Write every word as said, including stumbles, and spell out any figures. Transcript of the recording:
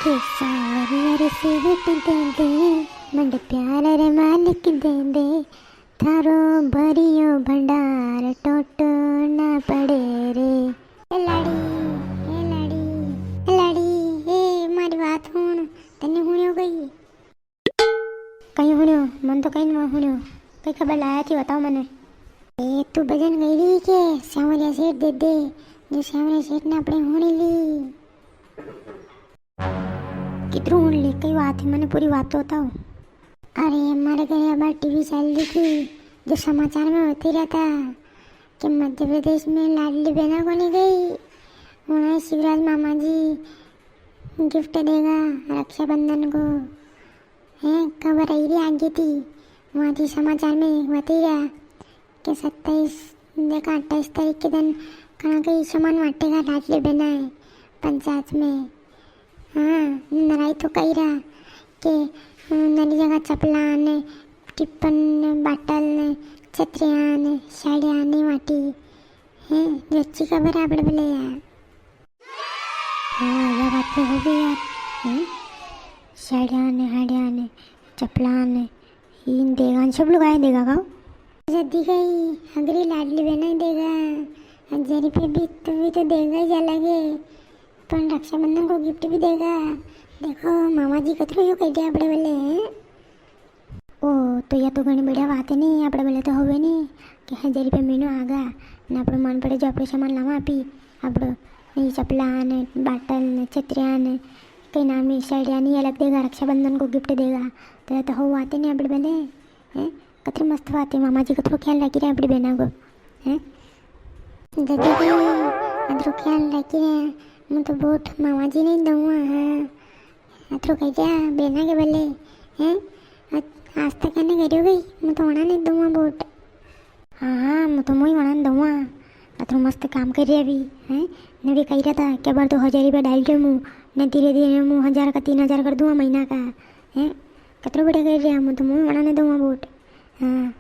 के सांवरिया रे सेठ दे दे, मंड प्यारा रे मालिक दे दे, थारो भरियो भंडार टोटो ना पड़े रे। ए लाड़ी, ए लाड़ी, ए लाड़ी, ए मारी बात हुण, तन्ने हुण्यो कई? कई हुण्यो? मन तो कई ना हुण्यो। कई खबर लाया थी, बताओ मने। ए, तू भजन गई रही के सांवरिया सेठ दे दे, जो सांवरिया सेठ ने अपने हुणी ली। कितरू हुण ली, कई बात है, मने पूरी बात तो बताओ। अरे, हमारे घरे अबार टीवी चाल रही थी, जो समाचार में बता रहा था कि मध्य प्रदेश में लाडली बहना कोनी गई, उन्हें शिवराज मामा जी गिफ्ट देगा रक्षाबंधन को। हैं, खबर आई रही आगे थी, वहाँ थी समाचार में बता रहा कि सत्ताईस, देखा, अट्ठाईस तारीख के दिन कहाँ कई सामान बांटेगा, लाडली बहना है पंचायत में। हाँ, नराई तो कही रहा कि, अ, नरी जगह चपला ने, टिप्पन ने, बाटल ने, छतरिया ने, साड़िया ने वाटी है, जो अच्छी खबर है आपणे बोले यार। हाँ, या बात तो हो गई यार। हैं? साड़िया ने, हाड़िया ने, चपला ने, इन देगा, सब लुगाया देगा का? जदी गई, हगरी लाडली बहना ही देगा। हजार रुपये भी तो, भी तो देगा ही अलग है, पण रक्षाबंधन को गिफ्ट भी देगा। देखो, मामा जी कतरो यो कह दिया आपणे बोले हैं। ओ, तो या तो घणी बढ़िया बात है नी, आपणे बोले तो होवे नी कि हजार रुपया महीनो आगा, ने आपणे मन पड़े जो आपणे सामान लावा आपी, आपणे ये चपला ने, बाटल ने, छतरिया ने, कई नाम है, साड़िया ने, अलग देगा, रक्षाबंधन को गिफ्ट देगा, तो या तो हो बात है नी आपणे बोले, हैं? कतरी मस्त बात है, मामा जी कतरो ख्याल राखी रहे आपणी बहना को, हैं? दादी जी, अतरो ख्याल राखी रहे, मैं तो वोट मामा जी ने ही दूंगा, हाँ। अतरो कह दिया बेना के बल्ले, हैं? आज, आज तक एने करियो गई, मैं तो वणा ने दूंगा वोट। हाँ, हाँ, मैं तो मोई वणा ने दूंगा। अतरो मस्त काम कर रहे अभी, हैं? ने भी कही रहा था कि अबार तो हजार रुपया डाल रहे मु, ने धीरे धीरे मु हजार का तीन हजार कर दूंगा महीना का, हैं? कतरो बढ़िया कर रहे, मैं तो मोई वणा ने दूंगा वोट। हाँ,